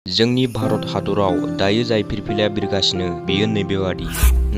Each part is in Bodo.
जोंनि भारत हादराव दायो जाय फिरफिलाया बिरगासिनो बेयो नैबेबादि।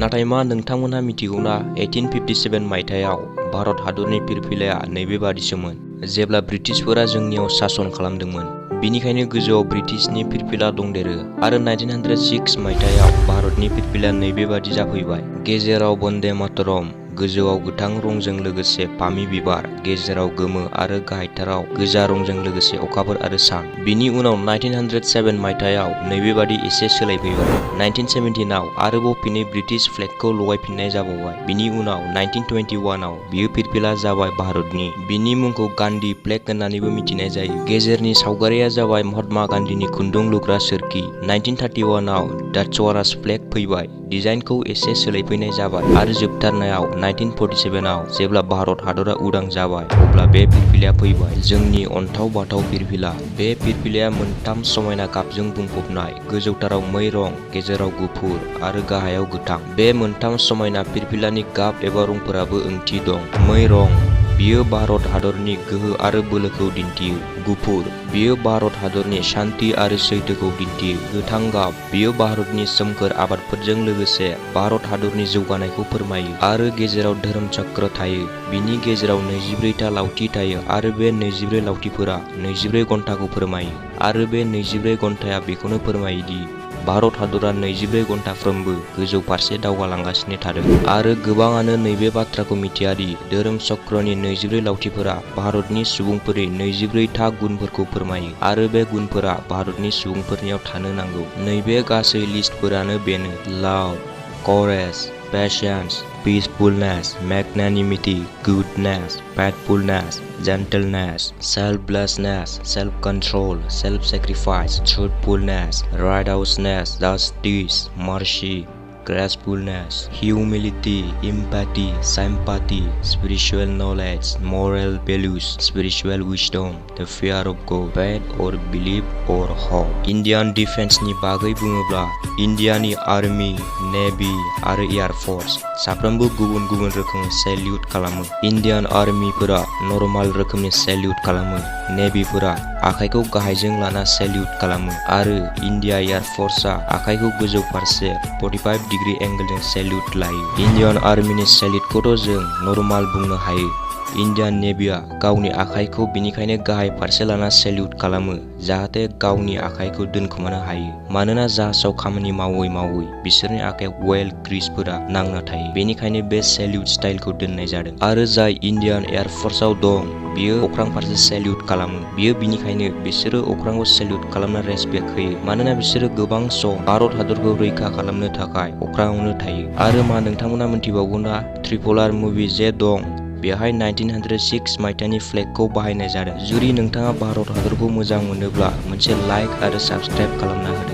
नाथाय मा नोंथांमोनहा मिथिगौना 1857 मायथाइयाव भारत हादरनि फिरफिलाया नैबेबादिसोमोन जेब्ला ब्रिटिशफोरा जोंनियाव सासन खालामदोंमोन। बिनिखायनो गोजौआव ब्रिटिशनि फिरफिला दंदेरो आरो 1906 मायथाइयाव भारतनि फिरफिलाया नैबेबादि जाफैबाय। गेजेराव बन्दे मातरम, गोजौआव गोथां रंजों लोगोसे फामि बिबार, गेजेराव गोमो आरो गाहायथाराव गोजा रंजों लोगोसे अखाफोर आरो सान। बिनि उनाव 1907 मायथाइयाव नैबेबादि एसे सोलायफैबाय। 1917 आव आरोबाव फिनै ब्रिटिश फ्लेगखौ लगायफिननाय जाबावबाय। बिनि उनाव 1921 आव बियो फिरफिला जाबाय भारतनि। बिनि मुंखौ गान्धी फ्लेग होननानैबो मिथिनाय जायो। गेजेरनि सावगारिया जाबाय महात्मा गान्धीनि खुन्दुं लुग्रा सोरखि। 1931 आव डाच स्वराज फ्लेग फैबाय। डिजाइनखौ एसे सोलायफैनाय जाबाय आरो जोबथारनायाव 1947 आव जेब्ला भारत हादरा उदां जाबाय अब्ला बे फिरफिलाया फैबाय। जोंनि अन्थाव बाथाव फिरफिला। बे फिरफिलाया मोनथाम समायना गाबजों बुंफबनाय। गोजौथाराव मै रं, गेजेराव गुफुर आरो गाहायाव गोथां। बे मोनथाम समायना फिरफिलानि गाब एबा रंफोराबो ओंथि दं। मै रं, बियो भारत हादरनि गोहो आरो बोलोखौ दिन्थियो। गुफुर, बियो भारत हादरनि सान्थि आरो सैथोखौ दिन्थियो। गोथां गाब, बियो भारतनि सोमखोर आबादफोरजों लोगोसे भारत हादरनि जौगानायखौ फोरमायो। आरो गेजेराव धोरोम चक्र थायो। बिनि गेजेराव 24 था लावथि थायो आरो बे 24 लावथिफोरा 24 घन्टाखौ फोरमायो। आरो बे 24 घन्टाया बेखौनो फोरमायो दि भारत हादरा 24 घन्टाफ्रोमबो गोजौ फारसे दावगालांगासिनो थादों। आरो गोबाङानो नैबे बाथ्राखौ मिथिया दि धोरोम चक्रनि 24 लावथिफोरा भारतनि सुबुंफोरनि 24 था गुनफोरखौ फोरमायो आरो बे गुनफोरा भारतनि सुबुंफोरनियाव थानो नांगौ। नैबे गासै लिस्टफोरानो बेनो: लाव, करेज, patience, peacefulness, magnanimity, goodness, faithfulness, gentleness, selflessness, self-control, self-sacrifice, truthfulness, righteousness, justice, mercy, gracefulness, humility, empathy, sympathy, spiritual knowledge, moral values, spiritual wisdom, the fear of God, faith or belief or hope. Indian Defense नि बागै बुङोब्ला इन्डियानि आर्मी, नेभि आरो एयार फर्स साफ्रोमबो गुबुन गुबुन रोखोमै सेल्युट खालामो। इन्डियान आर्मीफोरा नर्माल रोखोमनि सेल्युट खालामो। नेभिफोरा आखाइखौ गाहायजों लाना सेल्युट खालामो आरो इन्डिया एयार फर्सआ आखाइखौ गोजौ फारसे 45 डिग्री एंगलजों सेल्युट लायो। इन्डियान आर्मीनि सेल्युटखौथ' जों नर्माल बुंनो हायो। इन्डियान नेभिया गावनि आखाइखौ बिनिखायनो गाहाय फारसे लाना सेल्युट खालामो जाहाथे गावनि आखाइखौ दोनखोमानो हायो। मानोना जाहाजाव खामानि मावै मावै बिसोरनि आखाइयाव वेल ग्रीसफोरा नांना थायो। बेनिखायनो बे सेल्युट स्टाइलखौ दोननाय जादों। आरो जाय इन्डियान एयार फर्सआव दं बियो अख्रां फारसे सेल्युट खालामो। बियो बिनिखायनो बिसोरो अख्रांखौ सेल्युट खालामना रेसपेक्ट होयो। मानोना बिसोरो गोबां सम भारत हादरखौ रैखा खालामनो थाखाय अख्राङावनो थायो। आरो मा नोंथांमोना मिथिबावगौना ट्रिपल R मुभि जे दं बेवहाय 1906 मायथाइनि फ्लेगखौ बाहायनाय जादों। जुदि नोंथाङा भारत हादरखौ मोजां मोनोब्ला मोनसे लाइक आरो साबस्क्राइब खालामना होदो।